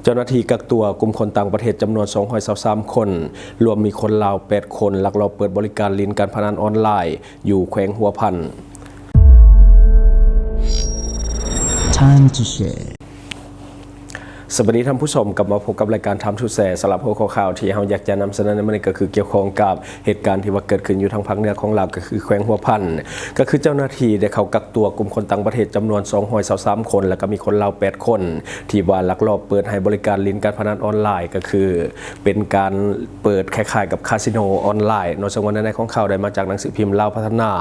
ເຈົ້າໜ້າທີ່ກັກຕົວກຸ່ມຄົນຕ່າງປະເທດຈຳນວນສອງຮ້ອຍຊາວສາມຄົນ, ລວມມີຄົນລາວແປດຄົນ ລັກລອບເປີດບໍລິການຫຼິ້ນການພະນັນອອນລາຍຢູ່ແຂວງຫົວພັນ. Time to share. ສະບາຍດີທ່ານຜູ້ຊົມ, ກັບມາພົບກັບລາຍການ Time to Share. ສຳລັບຫົວຂໍ້ຂ່າວທີ່ເຮົາຢາກຈະນຳສະເໜີໃນມື້ນີ້ ກໍຄືກ່ຽວຂ້ອງກັບ ເຫດການທີ່ວ່າເກີດຂຶ້ນຢູ່ທາງພາກເໜືອຂອງລາວ ກໍຄືແຂວງຫົວພັນ, ກໍຄືເຈົ້າໜ້າທີ່ໄດ້ເຂົ້າກັກຕົວກຸ່ມຄົນຕ່າງປະເທດຈຳນວນສອງຮ້ອຍຊາວສາມຄົນ ແລະກໍມີຄົນລາວແປດຄົນ ທີ່ວ່າລັກລອບເປີດໃຫ້ບໍລິການຫຼິ້ນການພະນັນອອນລາຍ, ກໍຄືເປັນການເປີດຄ້າຍໆກັບຄາສິໂນອອນລາຍເນາະ. ເຊິ່ງວ່າໃນໃນຂອງຂ່າວໄດ້ມາຈາກໜັງສືພິມລາວພັດທະນາ.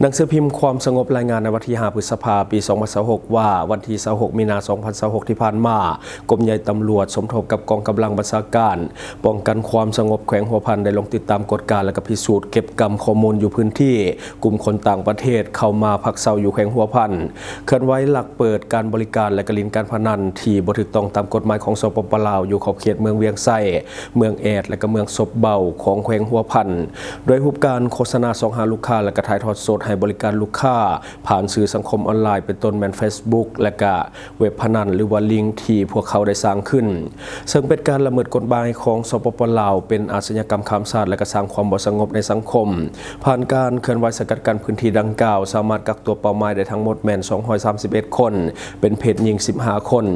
ໜັງສືພິມຄວາມສະຫງົບລາຍງານໃນວັນທີຫ້າ ພຶດສະພາ ປີສອງພັນຊາວຫົກ ວ່າ ວັນທີຊາວຫົກ ມີນາ ສອງພັນຊາວຫົກ ທີ່ຜ່ານມາ, ກົມໃຫຍ່ຕຳຫຼວດສົມທົບກັບກອງກຳລັງບັນຊາການ ປ້ອງກັນຄວາມສະຫງົບແຂວງຫົວພັນ ໄດ້ລົງຕິດຕາມກວດກາ ແລະ ກະພິສູດເກັບກຳຂໍ້ມູນຢູ່ພື້ນທີ່ ກຸ່ມຄົນຕ່າງປະເທດເຂົ້າມາພັກເຊົາຢູ່ແຂວງຫົວພັນ ເຄື່ອນໄຫວລັກເປີດການບໍລິການ ແລະ ກະຫຼິ້ນການພະນັນທີ່ບໍ່ຖືກຕ້ອງຕາມກົດໝາຍຂອງ ສປປ ລາວ ຢູ່ຂອບເຂດເມືອງວຽງໄຊ, ເມືອງແອດ ແລະ ກະເມືອງສົບເບົາຂອງແຂວງຫົວພັນ, ດ້ວຍຮູບການໂຄສະນາຊອກຫາລູກຄ້າ ແລະ ກະຖ່າຍທອດສົດໃຫ້ບໍລິການລູກຄ້າຜ່ານສື່ສັງຄົມອອນລາຍ ເປັນຕົ້ນແມ່ນ Facebook ແລະ ກະ ເວັບພະນັນ ຫຼືວ່າລິງທີ່ພວກເຂົາໄດ້ສ້າງຂຶ້ນ, ເຊິ່ງເປັນການລະເມີດກົດໝາຍຂອງ ສປປ ລາວ, ເປັນອາຊະຍາກຳຂ້າມຊາດ ແລະ ກະສ້າງຄວາມບໍ່ສະຫງົບໃນສັງຄົມ. ຜ່ານການເຄື່ອນໄຫວສະກັດກັ້ນ, ພື້ນທີ່ດັ່ງກ່າວສາມາດກັກຕົວເປົ້າໝາຍໄດ້ທັງໝົດແມ່ນສອງຮ້ອຍສາມສິບເອັດຄົນ, ເປັນເພດຍິງສິບຫ້າຄົນ.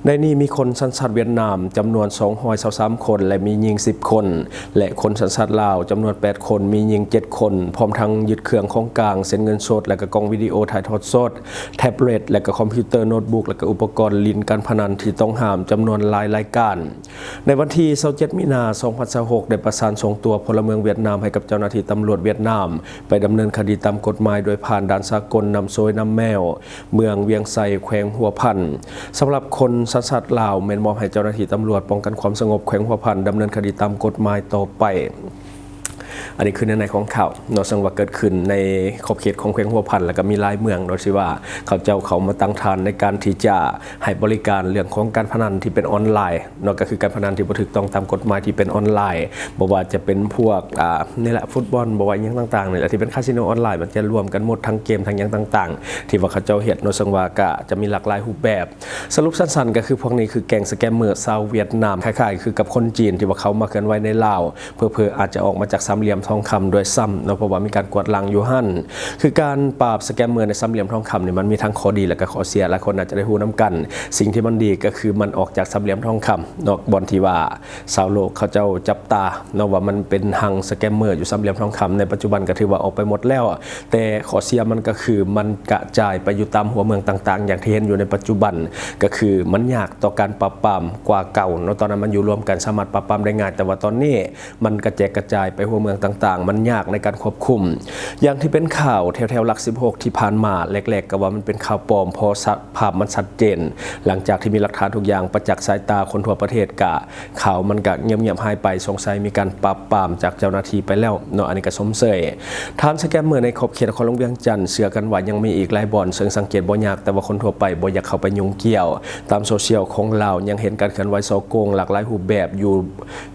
ໃນນີ້ມີຄົນສັນຊາດຫວຽດນາມຈຳນວນສອງຮ້ອຍຊາວສາມຄົນ ແລະ ມີຍິງສິບຄົນ ແລະ ຄົນສັນຊາດລາວຈຳນວນແປດຄົນ, ມີຍິງເຈັດຄົນ, ພ້ອມທັງຍຶດເຄື່ອງຂອງກາງ ເຊັ່ນ ເງິນສົດ ແລະ ກະກ້ອງວິດີໂອຖ່າຍທອດສົດ, ແທັບເລັດ ແລະ ກະຄອມພິວເຕີ, ໂນດບຸກ ແລະ ກະອຸປະກອນຫຼິ້ນການພະນັນທີ່ຕ້ອງຫ້າມຈຳນວນຫຼາຍລາຍການ. ໃນວັນທີຊາວເຈັດ ມີນາ ສອງພັນຊາວຫົກ ໄດ້ປະສານສົ່ງຕົວພົນລະເມືອງຫວຽດນາມໃຫ້ກັບເຈົ້າໜ້າທີ່ຕຳຫຼວດຫວຽດນາມ ໄປດຳເນີນຄະດີຕາມກົດໝາຍ ໂດຍຜ່ານດ່ານສາກົນນ້ຳໂຊຍນ້ຳແມວ ເມືອງວຽງໄຊ ແຂວງຫົວພັນ. ສຳລັບຄົນສັນຊາດລາວ ແມ່ນມອບໃຫ້ເຈົ້າໜ້າທີ່ຕຳຫຼວດປ້ອງກັນຄວາມສະຫງົບແຂວງຫົວພັນ ດຳເນີນຄະດີຕາມກົດໝາຍຕໍ່ໄປ. ອັນນີ້ຄືໃນໃນຂອງຂ່າວເນາະ, ເຊິ່ງວ່າເກີດຂຶ້ນໃນຂອບເຂດຂອງແຂວງຫົວພັນ ແລ້ວກໍມີຫຼາຍເມືອງເນາະ ທີ່ວ່າເຂົາເຈົ້າເຂົ້າມາຕັ້ງຖານໃນການທີ່ຈະໃຫ້ບໍລິການເລື່ອງຂອງການພະນັນທີ່ເປັນອອນລາຍເນາະ, ກໍຄືການພະນັນທີ່ບໍ່ຖືກຕ້ອງຕາມກົດໝາຍທີ່ເປັນອອນລາຍ, ບໍ່ວ່າຈະເປັນພວກ ອ່າ ນີ້ແຫຼະ ຟຸດບອນ, ບໍ່ວ່າຫຍັງຕ່າງໆນີ້ແຫຼະ ທີ່ເປັນຄາສິໂນອອນລາຍ, ມັນຈະລວມກັນໝົດ ທັງເກມ ທັງຫຍັງຕ່າງໆ ທີ່ວ່າເຂົາເຈົ້າເຮັດເນາະ, ເຊິ່ງວ່າກໍຈະມີຫຼາກຫຼາຍຮູບແບບ. ສະຫຼຸບສັ້ນໆ ກໍຄືພວກນີ້ຄືແກ້ງສະແກມເມີຊາວຫວຽດນາມ, ຄ້າຍໆຄືກັບຄົນຈີນທີ່ວ່າເຂົ້າມາເຄື່ອນໄຫວໃນລາວ, ເຜີໆອາດຈະອອກມາຈາກສາມຫຼ່ຽມທອງຄຳດ້ວຍຊ້ຳເນາະ, ເພາະວ່າມີການກວດລ້າງຢູ່ຫັ້ນ. ຄືການປາບສະແກມເມີໃນສາມຫຼ່ຽມທອງຄຳນີ້ ມັນມີທັງຂໍ້ດີ ແລະ ກໍຂໍ້ເສຍ, ຫຼາຍຄົນອາດຈະໄດ້ຮູ້ນຳກັນ. ສິ່ງທີ່ມັນດີກໍຄືມັນອອກຈາກສາມຫຼ່ຽມທອງຄຳເນາະ, ບ່ອນທີ່ວ່າຊາວໂລກເຂົາເຈົ້າຈັບຕາເນາະ ວ່າມັນເປັນຮັງສະແກມເມີຢູ່ສາມຫຼ່ຽມທອງຄຳ. ໃນປັດຈຸບັນກໍຖືວ່າອອກໄປໝົດແລ້ວ, ແຕ່ຂໍ້ເສຍມັນກໍຄືມັນກະຈາຍໄປຢູ່ຕາມຫົວເມືອງຕ່າງໆ ຢ່າງທີ່ເຫັນຢູ່ໃນປັດຈຸບັນ, ກໍຄືມັນຍາກຕໍ່ການປາບປາມກວ່າເກົ່າເນາະ. ຕອນນັ້ນມັນຢູ່ລວມກັນ ສາມາດປາບປາມໄດ້ງ່າຍ, ແຕ່ວ່າຕອນນີ້ມັນກະແຈກກະຈາຍໄປຫົວເມືອງຕ່າງໆ, ມັນຍາກໃນການຄວບຄຸມ. ຢ່າງທີ່ເປັນຂ່າວແຖວໆຫຼັກສິບຫົກທີ່ຜ່ານມາ, ແລກໆກໍວ່າມັນເປັນຂ່າວປອມ, ເພາະສະ ພາບມັນຊັດເຈນ, ຫຼັງຈາກທີ່ມີຫຼັກຖານທຸກຢ່າງປະຈັກສາຍຕາຄົນທົ່ວປະເທດ, ກະ ຂ່າວມັນກະງຽບໆຫາຍໄປ, ສົງໄສມີການປາບປາມຈາກເຈົ້າໜ້າທີ່ໄປແລ້ວເນາະ, ອັນນີ້ກະຊົມເຊີຍ. ຖານສະແກມເມີໃນຂອບເຂດນະຄອນຫຼວງວຽງຈັນ ເຊື່ອກັນວ່າຍັງມີອີກຫຼາຍບ່ອນ, ເຊິ່ງສັງເກດບໍ່ຍາກ, ແຕ່ວ່າຄົນທົ່ວໄປບໍ່ຢາກເຂົ້າໄປຫຍຸ້ງກ່ຽວ. ຕາມໂຊຊຽວຂອງລາວຍັງເຫັນການເຄື່ອນໄຫວສໍ້ໂກງຫຼາກຫຼາຍຮູບແບບຢູ່,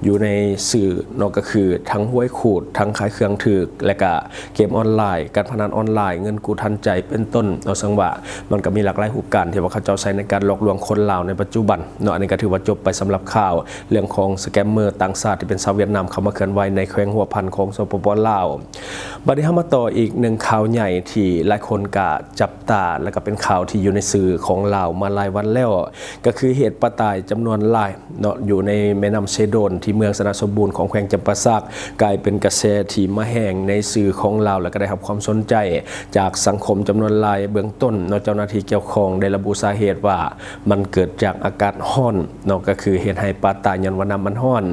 ຢູ່ໃນສື່ເນາະ, ກໍຄືທັງຫວຍຂູດ, ທັງຂາຍເຄື່ອງຖືກ, ແລະກະເກມອອນລາຍ, ການພະນັນອອນລາຍ, ເງິນກູ້ທັນໃຈ ເປັນຕົ້ນເນາະ, ເຊິ່ງວ່າມັນກະມີຫຼາກຫຼາຍຮູບການທີ່ວ່າເຂົາເຈົ້າໃຊ້ໃນການຫຼອກລວງຄົນລາວໃນປັດຈຸບັນເນາະ. ອັນນີ້ກໍຖືວ່າຈົບໄປສຳລັບຂ່າວ ເລື່ອງຂອງສະແກມເມີຕ່າງຊາດທີ່ເປັນຊາວຫວຽດນາມເຂົ້າມາເຄື່ອນໄຫວໃນແຂວງຫົວພັນຂອງ ສປປ ລາວ. ບັດນີ້ເຮົາມາຕໍ່ອີກໜຶ່ງຂ່າວໃຫຍ່ທີ່ຫຼາຍຄົນກະຈັບຕາ ແລະກະເປັນຂ່າວທີ່ຢູ່ໃນສື່ຂອງລາວມາຫຼາຍວັນແລ້ວ, ກໍຄືເຫດປາຕາຍຈຳນວນຫຼາຍເນາະ ຢູ່ໃນແມ່ນ້ຳເຊໂດນ ທີ່ເມືອງຊະນະສົມບູນຂອງແຂວງຈຳປາສັກ ກາຍເປັນກະແສທີ່ມາແຮງໃນສື່ຂອງລາວ ແລະກະໄດ້ຮັບຄວາມສົນໃຈຈາກສັງຄົມຈຳນວນຫຼາຍ. ເບື້ອງຕົ້ນເນາະ ເຈົ້າໜ້າທີ່ກ່ຽວຂ້ອງໄດ້ລະບຸສາເຫດວ່າ ມັນເກີດຈາກອາກາດຮ້ອນເນາະ, ກໍຄືເຮັດໃຫ້ປາຕາຍຍ້ອນວ່ານ້ຳມັນຮ້ອນ.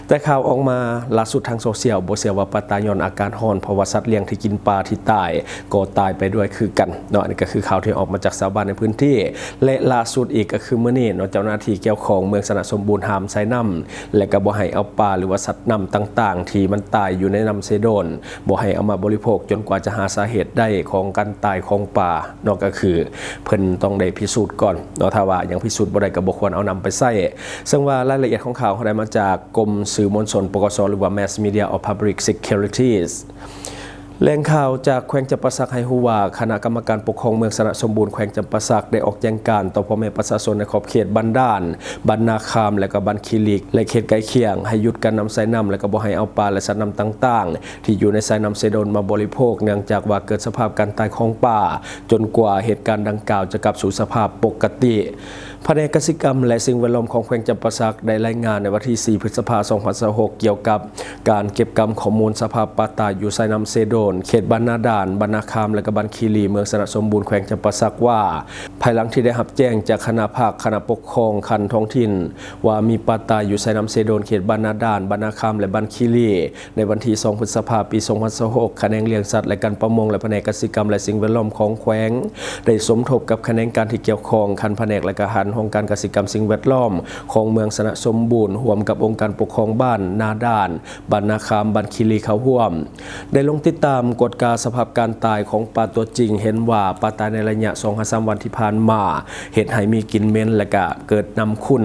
ແຕ່ຂ່າວອອກມາລ່າສຸດທາງໂຊຊຽວ ບໍ່ເຊື່ອວ່າປາຕາຍຍ້ອນອາກາດຮ້ອນ, ເພາະວ່າສັດລ້ຽງທີ່ກິນປາທີ່ຕາຍກໍຕາຍໄປດ້ວຍຄືກັນເນາະ. ອັນນີ້ກໍຄືຂ່າວທີ່ອອກມາຈາກຊາວບ້ານໃນພື້ນທີ່. ແລະລ່າສຸດອີກກໍຄືມື້ນີ້ເນາະ, ເຈົ້າໜ້າທີ່ກ່ຽວຂ້ອງເມືອງຊະນະສົມບູນຫ້າມໃສ່ນ້ຳ ແລະກໍບໍ່ໃຫ້ເອົາປາ ຫຼືວ່າສັດນ້ຳຕ່າງໆ ທີ່ມັນຕາຍຢູ່ໃນນ້ຳເຊໂດນ ບໍ່ໃຫ້ເອົາມາບໍລິໂພກ ຈົນກວ່າຈະຫາສາເຫດໄດ້ຂອງການຕາຍຂອງປາເນາະ, ກໍຄື ເພິ່ນຕ້ອງໄດ້ພິສູດກ່ອນເນາະ, ຖ້າວ່າຍັງພິສູດບໍ່ໄດ້ກໍບໍ່ຄວນເອົານຳໄປໃຊ້. ເຊິ່ງວ່າລາຍລະອຽດຂອງຂ່າວເຮົາໄດ້ມາຈາກກົມສື່ມວນຊົນ ປກສ ຫຼືວ່າ Mass Media of Public Securities. ແຫຼ່ງຂ່າວຈາກແຂວງຈຳປາສັກໃຫ້ຮູ້ວ່າ ຄະນະກຳມະການປົກຄອງເມືອງຊະນະສົມບູນ ແຂວງຈຳປາສັກ ໄດ້ອອກແຈ້ງການຕໍ່ພໍ່ແມ່ປະຊາຊົນໃນຂອບເຂດບ້ານດ່ານ, ບ້ານນາຄາມ ແລະ ກະບ້ານຂີ້ເຫຼັກ ແລະ ເຂດໃກ້ຄຽງ ໃຫ້ຢຸດການນຳໃຊ້ນ້ຳ ແລະ ກະບໍ່ໃຫ້ເອົາປາ ແລະ ສັດນ້ຳຕ່າງໆ ທີ່ຢູ່ໃນສາຍນ້ຳເຊໂດນມາບໍລິໂພກ ເນື່ອງຈາກວ່າເກີດສະພາບການຕາຍຂອງປາ ຈົນກວ່າເຫດການດັ່ງກ່າວຈະກັບສູ່ສະພາບປົກກະຕິ. ພະແນກກະສິກຳ ແລະ ສິ່ງແວດລ້ອມຂອງແຂວງຈຳປາສັກ ໄດ້ລາຍງານໃນວັນທີສີ່ ພຶດສະພາ ສອງພັນຊາວຫົກ ກ່ຽວກັບການເກັບກຳຂໍ້ມູນສະພາບປາຕາຍຢູ່ສາຍນ້ຳເຊໂດນ ເຂດບ້ານນາດ່ານ, ບ້ານນາຄາມ ແລະ ກະບ້ານຂີ້ຫຼີ່ ເມືອງຊະນະສົມບູນ ແຂວງຈຳປາສັກວ່າ ພາຍຫຼັງທີ່ໄດ້ຮັບແຈ້ງຈາກຄະນະພັກ, ຄະນະປົກຄອງຂັ້ນທ້ອງຖິ່ນ ວ່າມີປາຕາຍຢູ່ສາຍນ້ຳເຊໂດນ ເຂດບ້ານນາດ່ານ, ບ້ານນາຄາມ ແລະ ບ້ານຂີ້ຫຼີ່ ໃນວັນທີສອງ ພຶດສະພາ ປີສອງພັນຊາວຫົກ ຂະແໜງລ້ຽງສັດ ແລະ ການປະມົງ ແລະ ພະແນກກະສິກຳ ແລະ ສິ່ງແວດລ້ອມຂອງແຂວງ ໄດ້ສົມທົບກັບຂະແໜງການທີ່ກ່ຽວຂ້ອງ, ຂັ້ນພະແນກ ແລະ ກະຫັນຫ້ອງການກະສິກຳ ສິ່ງແວດລ້ອມຂອງເມືອງຊະນະສົມບູນ ຮ່ວມກັບອົງການປົກຄອງບ້ານນາດ່ານ, ບ້ານນາຄາມ, ບ້ານຂີ້ຫຼີ່ ເຂົ້າຮ່ວມ ໄດ້ລົງຕິດຕາມກວດກາສະພາບການຕາຍຂອງປາຕົວຈິງ, ເຫັນວ່າປາຕາຍໃນໄລຍະສອງຫາສາມວັນທີ່ຜ່ານມາ ເຮັດໃຫ້ມີກິ່ນເໝັນ ແລະ ກະເກີດນ້ຳຂຸ້ນ.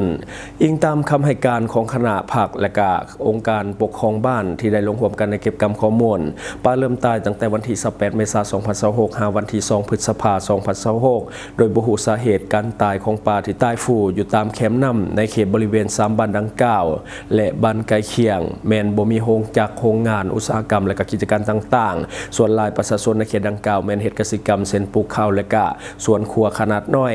ອີງຕາມຄຳໃຫ້ການຂອງຄະນະພັກ ແລະ ກະອົງການປົກຄອງບ້ານທີ່ໄດ້ລົງຮ່ວມກັນໃນເກັບກຳຂໍ້ມູນ, ປາເລີ່ມຕາຍຕັ້ງແຕ່ວັນທີຊາວແປດ ເມສາ ສອງພັນຊາວຫົກ ຫາວັນທີສອງ ພຶດສະພາ ສອງພັນຊາວຫົກ ໂດຍບໍ່ຮູ້ສາເຫດການຕາຍຂອງປາທີ່ຕາຍຟູຢູ່ຕາມແຄມນ້ຳໃນເຂດບໍລິເວນສາມບ້ານດັ່ງກ່າວ ແລະ ບ້ານໃກ້ຄຽງ ແມ່ນບໍ່ມີໂຮງຈັກ, ໂຮງງານອຸດສາຫະກຳ ແລະ ກະກິດຈະການຕ່າງໆ. ສ່ວນຫຼາຍປະຊາຊົນໃນເຂດດັ່ງກ່າວແມ່ນເຮັດກະສິກຳ ເຊັ່ນ ປູກເຂົ້າ ແລະ ກະສວນຄົວຂະໜາດນ້ອຍ.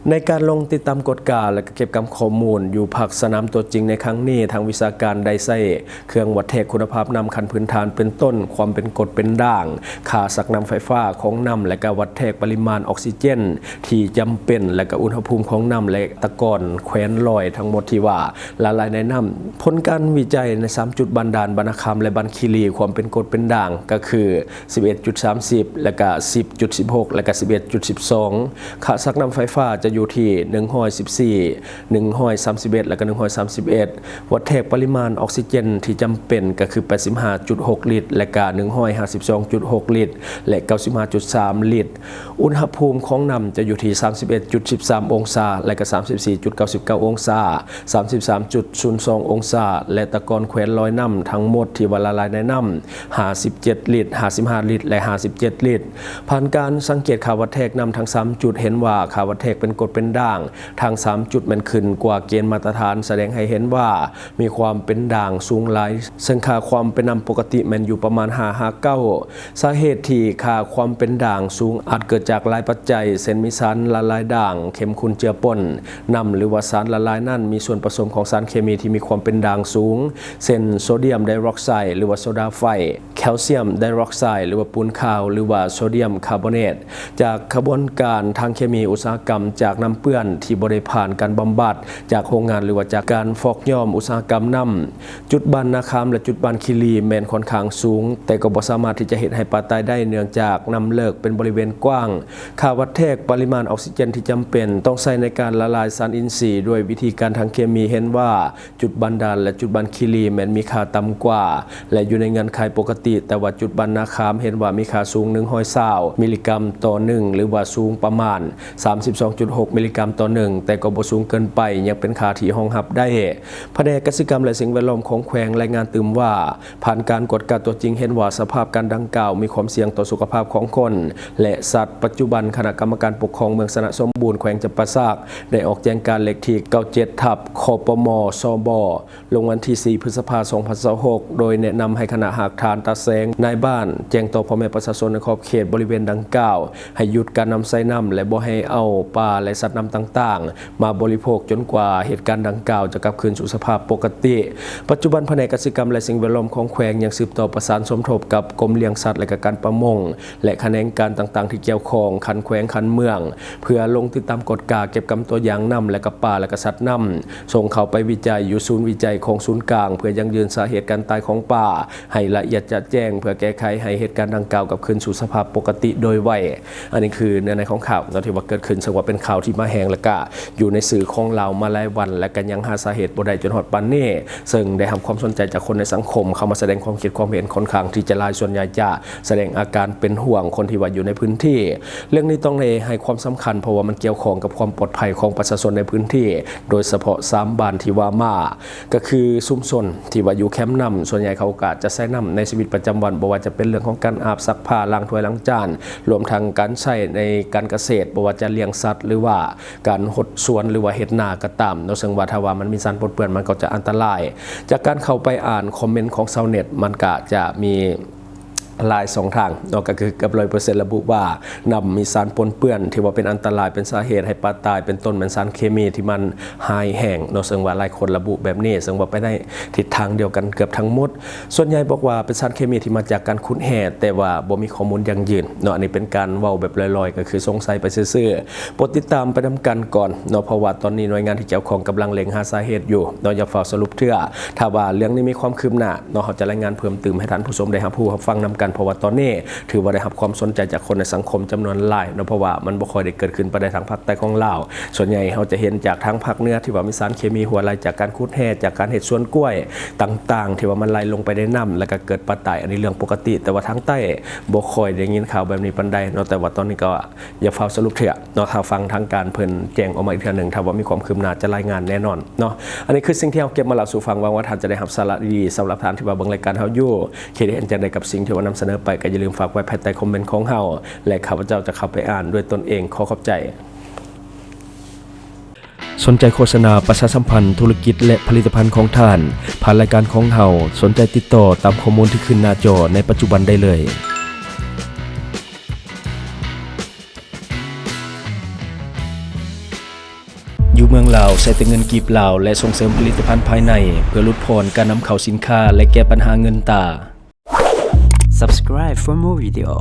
ໃນການລົງຕິດຕາມກວດກາ ແລະ ກະເກັບກຳຂໍ້ມູນຢູ່ພາກສະໜາມຕົວຈິງໃນຄັ້ງນີ້, ທາງວິຊາການໄດ້ໃຊ້ເຄື່ອງວັດແທກຄຸນນະພາບນ້ຳຂັ້ນພື້ນຖານ ເປັນຕົ້ນ ຄວາມເປັນກົດເປັນດ່າງ, ຄ່າຊັກນ້ຳໄຟຟ້າຂອງນ້ຳ ແລະ ກະວັດແທກປະລິມານອອກຊີເຈນທີ່ຈຳເປັນ ແລະ ກະອຸນຫະພູມຂອງນ້ຳ ແລະ ຕະກອນແຂວນລອຍທັງໝົດທີ່ວ່າລະລາຍໃນນ້ຳ. ຜົນການວິໄຈໃນສາມຈຸດ ບ້ານດ່ານ, ບ້ານນາຄາມ ແລະ ບ້ານຂີ້ຫຼີ່ ຄວາມເປັນກົດເປັນດ່າງກະຄື ສິບເອັດຈຸດສາມສິບ ແລະກະ ສິບຈຸດສິບຫົກ ແລະກະ ສິບເອັດຈຸດສິບສອງ. ຄ່າຊັກນ້ຳໄຟຟ້າຈະຢູ່ທີ່ ໜຶ່ງຮ້ອຍສິບສີ່ ໜຶ່ງຮ້ອຍສາມສິບເອັດ ແລະກະ ໜຶ່ງຮ້ອຍສາມສິບເອັດ. ວັດແທກປະລິມານອອກຊີເຈນທີ່ຈຳເປັນກະຄື ແປດສິບຫ້າຈຸດຫົກລິດ ແລະກະ ໜຶ່ງຮ້ອຍຫ້າສິບສອງຈຸດຫົກລິດ ແລະ ເກົ້າສິບຫ້າຈຸດສາມລິດ. ອຸນຫະພູມຂອງນ້ຳຈະຢູ່ທີ່ ສາມສິບເອັດຈຸດສິບສາມອົງສາ ແລະກະ ສາມສິບສີ່ຈຸດເກົ້າສິບເກົ້າອົງສາ, ສາມສິບສາມຈຸດສູນສອງອົງສາ ແລະ ຕະກອນແຂວນລອຍນ້ຳທັງໝົດທີ່ວ່າລະລາຍໃນນ້ຳ ຫ້າສິບເຈັດລິດ, ຫ້າສິບຫ້າລິດ ແລະ ຫ້າສິບເຈັດລິດ. ຜ່ານການສັງເກດຄ່າວັດແທກນ້ຳທັງສາມຈຸດ ເຫັນວ່າຄ່າວັດແທກເປັນກົດເປັນດ່າງທັງສາມຈຸດແມ່ນຂຶ້ນກວ່າເກນມາດຕະຖານ, ສະແດງໃຫ້ເຫັນວ່າມີຄວາມເປັນດ່າງສູງຫຼາຍ, ເຊິ່ງຄ່າຄວາມເປັນນ້ຳປົກກະຕິແມ່ນຢູ່ປະມານຫ້າຫາເກົ້າ. ສາເຫດທີ່ຄ່າຄວາມເປັນດ່າງສູງອາດເກີດຈາກຫຼາຍປັດໄຈ ເຊັ່ນ ມີສານລະລາຍດ່າງ, ເຄັມຂຸ້ນເຈືອປົນ, ນ້ຳ ຫຼືວ່າສານລະລາຍນັ້ນມີສ່ວນປະສົມຂອງສານເຄມີທີ່ມີຄວາມເປັນດ່າງສູງ ເຊັ່ນ ໂຊດຽມໄດອອກໄຊ ຫຼືວ່າໂຊດາໄຟ, ແຄວຊຽມໄດອອກໄຊ ຫຼືວ່າປູນຂາວ ຫຼືວ່າໂຊດຽມຄາບອເນດ ຈາກຂະບວນການທາງເຄມີອຸດສາຫະກຳ, ຈາກນ້ຳເປື້ອນທີ່ບໍ່ໄດ້ຜ່ານການບຳບັດ, ຈາກໂຮງງານ ຫຼືວ່າຈາກການຟອກຍ້ອມອຸດສາຫະກຳນ້ຳ. ຈຸດບ້ານນາຄາມ ແລະ ຈຸດບ້ານຂີ້ຫຼີ່ແມ່ນຂ້ອນຂ້າງສູງ, ແຕ່ກໍບໍ່ສາມາດທີ່ຈະເຮັດໃຫ້ປາຕາຍໄດ້ ເນື່ອງຈາກນ້ຳເລິກ, ເປັນບໍລິເວນກວ້າງ. ຄ່າວັດແທກປະລິມານອອກຊີເຈນທີ່ຈຳເປັນຕ້ອງໃຊ້ໃນການລະລາຍສານອິນຊີດ້ວຍວິທີການທາງເຄມີ ເຫັນວ່າຈຸດບ້ານດ່ານ ແລະ ຈຸດບ້ານຂີ້ຫຼີ່ແມ່ນມີຄ່າຕ່ຳກວ່າ ແລະ ຢູ່ໃນເງື່ອນໄຂປົກກະຕິ, ແຕ່ວ່າຈຸດບ້ານນາຄາມເຫັນວ່າມີຄ່າສູງ ໜຶ່ງຮ້ອຍຊາວມິລລິກຣາມຕໍ່ໜຶ່ງ ຫຼືວ່າສູງປະມານ ສາມສິບສອງຈຸດຫົກມິລລິກຣາມຕໍ່ໜຶ່ງ, ແຕ່ກໍບໍ່ສູງເກີນໄປ, ຍັງເປັນຄ່າທີ່ຮອງຮັບໄດ້. ພະແນກກະສິກຳ ແລະ ສິ່ງແວດລ້ອມຂອງແຂວງລາຍງານຕື່ມວ່າ ຜ່ານການກວດກາຕົວຈິງເຫັນວ່າສະພາບການດັ່ງກ່າວມີຄວາມສ່ຽງຕໍ່ສຸຂະພາບຂອງຄົນ ແລະ ສັດ. ປັດຈຸບັນຄະນະກຳມະການປົກຄອງເມືອງຊະນະສົມບູນ ແຂວງຈຳປາສັກ ໄດ້ອອກແຈ້ງການເລກທີ ເກົ້າເຈັດ ທັບ ຄປມ ຊບ ລົງວັນທີສີ່ ພຶດສະພາ ສອງພັນຊາວຫົກ ໂດຍແນະນຳໃຫ້ຄະນະຮາກຖານຕາແສງ ນາຍບ້ານ ແຈ້ງຕໍ່ພໍ່ແມ່ປະຊາຊົນໃນຂອບເຂດບໍລິເວນດັ່ງກ່າວ ໃຫ້ຢຸດການນຳໃຊ້ນ້ຳ ແລະ ບໍ່ໃຫ້ເອົາປາ ແລະ ສັດນ້ຳຕ່າງໆ ມາບໍລິໂພກຈົນກວ່າເຫດການດັ່ງກ່າວຈະກັບຄືນສູ່ສະພາບປົກກະຕິ. ປັດຈຸບັນພະແນກກະສິກຳ ແລະ ສິ່ງແວດລ້ອມຂອງແຂວງຍັງສືບຕໍ່ປະສານສົມທົບກັບກົມລ້ຽງສັດ ແລະ ກະການປະມົງ ແລະ ຂະແໜງການຕ່າງໆທີ່ກ່ຽວຂ້ອງ ຂັ້ນແຂວງ, ຂັ້ນເມືອງ ເພື່ອລົງຕິດຕາມກວດກາເກັບກຳຕົວຢ່າງນ້ຳ ແລະ ກະປາ ແລະ ກະສັດນ້ຳ ສົ່ງເຂົ້າໄປວິໄຈຢູ່ສູນວິໄຈຂອງສູນກາງ ເພື່ອຢັ້ງຢືນສາເຫດການຕາຍຂອງປາ ໃຫ້ລະອຽດຈະແຈ້ງ ເພື່ອແກ້ໄຂໃຫ້ເຫດການດັ່ງກ່າວກັບຄືນສູ່ສະພາບປົກກະຕິໂດຍໄວ. ອັນນີ້ຄືເນື້ອໃນຂອງຂ່າວເນາະ ທີ່ວ່າເກີດຂຶ້ນ, ເຊິ່ງວ່າເປັນຂ່າວທີ່ມາແຮງ ແລະກະຢູ່ໃນສື່ຂອງລາວມາຫຼາຍວັນ ແລະກະຍັງຫາສາເຫດບໍ່ໄດ້ຈົນຮອດປານນີ້, ເຊິ່ງໄດ້ຮັບຄວາມສົນໃຈຈາກຄົນໃນສັງຄົມເຂົ້າມາສະແດງຄວາມຄິດຄວາມເຫັນຂ້ອນຂ້າງທີ່ຈະຫຼາຍ, ສ່ວນໃຫຍ່ຈະສະແດງອາການເປັນຫ່ວງຄົນທີ່ວ່າຢູ່ໃນພື້ນທີ່. ເລື່ອງນີ້ຕ້ອງໄດ້ໃຫ້ຄວາມສຳຄັນ ເພາະວ່າມັນກ່ຽວຂ້ອງກັບຄວາມປອດໄພຂອງປະຊາຊົນໃນພື້ນທີ່, ໂດຍສະເພາະສາມບ້ານທີ່ວ່າມາ ກໍຄືຊຸມຊົນທີ່ວ່າຢູ່ແຄມນ້ຳ, ສ່ວນໃຫຍ່ເຂົາກໍຈະໃຊ້ນ້ຳໃນຊີວິດປະ ປະຈຳວັນ ບໍ່ວ່າຈະເປັນເລື່ອງຂອງການອາບຊັກຜ້າ ລ້າງຖ້ວຍລ້າງຈານ ລວມທັງການໃຊ້ໃນການກະເສດ ບໍ່ວ່າຈະລ້ຽງສັດ ຫຼືວ່າການຫົດສວນ ຫຼືວ່າເຮັດນາກໍຕາມເນາະ. ເຊິ່ງວ່າຖ້າວ່າມັນມີສານປົນເປື້ອນ ມັນກໍຈະອັນຕະລາຍ. ຈາກການເຂົ້າໄປອ່ານຄອມເມັນຂອງຊາວເນັດ ມັນກະຈະມີຫຼາຍຊ່ອງທາງເນາະ ກໍຄືເກືອບຮ້ອຍເປີເຊັນ ລະບຸວ່າ ນ້ຳມີສານປົນເປື້ອນທີ່ວ່າເປັນອັນຕະລາຍ ເປັນສາເຫດໃຫ້ປາຕາຍ ເປັນຕົ້ນແມ່ນສານເຄມີທີ່ມັນຮ້າຍແຮງເນາະ. ເຊິ່ງວ່າຫຼາຍຄົນລະບຸແບບນີ້ ເຊິ່ງວ່າໄປໃນທິດທາງດຽວກັນເກືອບທັງໝົດ. ສ່ວນໃຫຍ່ບອກວ່າເປັນສານເຄມີທີ່ມາຈາກການຂຸດແຮ່ ແຕ່ວ່າບໍ່ມີຂໍ້ມູນຢັ້ງຢືນເນາະ. ອັນນີ້ເປັນການເວົ້າແບບລອຍໆ ກໍຄືສົງໄສໄປຊື່ໆ. ໂປດຕິດຕາມໄປນຳກັນກ່ອນເນາະ ເພາະວ່າຕອນນີ້ໜ່ວຍງານທີ່ກ່ຽວຂ້ອງກຳລັງເລັ່ງຫາສາເຫດຢູ່ເນາະ. ຢ່າຟ້າວສະຫຼຸບເທື່ອ. ຖ້າວ່າເລື່ອງນີ້ມີຄວາມຄືບໜ້າເນາະ ເຮົາຈະລາຍງານເພີ່ມຕື່ມໃຫ້ທ່ານຜູ້ຊົມໄດ້ຮັບຮູ້ຮັບຟັງນຳກັນ ເພາະວ່າຕອນນີ້ຖືວ່າໄດ້ຮັບຄວາມສົນໃຈຈາກຄົນໃນສັງຄົມຈຳນວນຫຼາຍເນາະ ເພາະວ່າມັນບໍ່ຄ່ອຍໄດ້ເກີດຂຶ້ນປານໃດທາງພາກໃຕ້ຂອງລາວ. ສ່ວນໃຫຍ່ເຮົາຈະເຫັນຈາກທາງພາກເໜືອທີ່ວ່າມີສານເຄມີຮົ່ວໄຫຼຈາກການຂຸດແຮ່ ຈາກການເຮັດສວນກ້ວຍຕ່າງໆ ທີ່ວ່າມັນໄຫຼລົງໄປໃນນ້ຳ ແລ້ວກໍເກີດປາຕາຍ ອັນນີ້ເລື່ອງປົກກະຕິ. ແຕ່ວ່າທາງໃຕ້ບໍ່ຄ່ອຍໄດ້ຍິນຂ່າວແບບນີ້ປານໃດເນາະ ແຕ່ວ່າຕອນນີ້ກໍ ຢ່າຟ້າວສະຫຼຸບເທື່ອເນາະ ຖ້າຟັງທາງການເພິ່ນແຈ້ງອອກມາອີກເທື່ອໜຶ່ງ ຖ້າວ່າມີຄວາມຄືບໜ້າຈະລາຍງານແນ່ນອນເນາະ. ອັນນີ້ຄືສິ່ງທີ່ເຮົາເກັບມາເລົ່າສູ່ຟັງ ຫວັງວ່າທ່ານຈະໄດ້ຮັບສາລະດີໆ. ສຳລັບທ່ານທີ່ວ່າເບິ່ງລາຍການເຮົາຢູ່ ຄິດເຫັນຈັ່ງໃດກັບສິ່ງທີ່ວ່ານຳສະເໜີໄປ ກໍຢ່າລືມຝາກໄວ້ພາຍໃຕ້ຄອມເມັນຂອງເຮົາ ແລະ ຂ້າພະເຈົ້າຈະເຂົ້າໄປອ່ານດ້ວຍຕົນເອງ. ຂໍຂອບໃຈ. ສົນໃຈໂຄສະນາປະຊາສຳພັນທຸລະກິດ ແລະ ຜະລິດຕະພັນຂອງທ່ານ ຜ່ານລາຍການຂອງເຮົາ, ສົນໃຈຕິດຕໍ່ຕາມຂໍ້ມູນທີ່ຂຶ້ນໜ້າຈໍໃນປັດຈຸບັນໄດ້ເລີຍ. ຢູ່ເມືອງລາວ ໃຊ້ແຕ່ເງິນກີບລາວ ແລະ ສົ່ງເສີມຜະລິດຕະພັນພາຍໃນ ເພື່ອຫຼຸດຜ່ອນການນຳເຂົ້າສິນຄ້າ ແລະ ແກ້ປັນຫາເງິນຕາ. Subscribe for more video.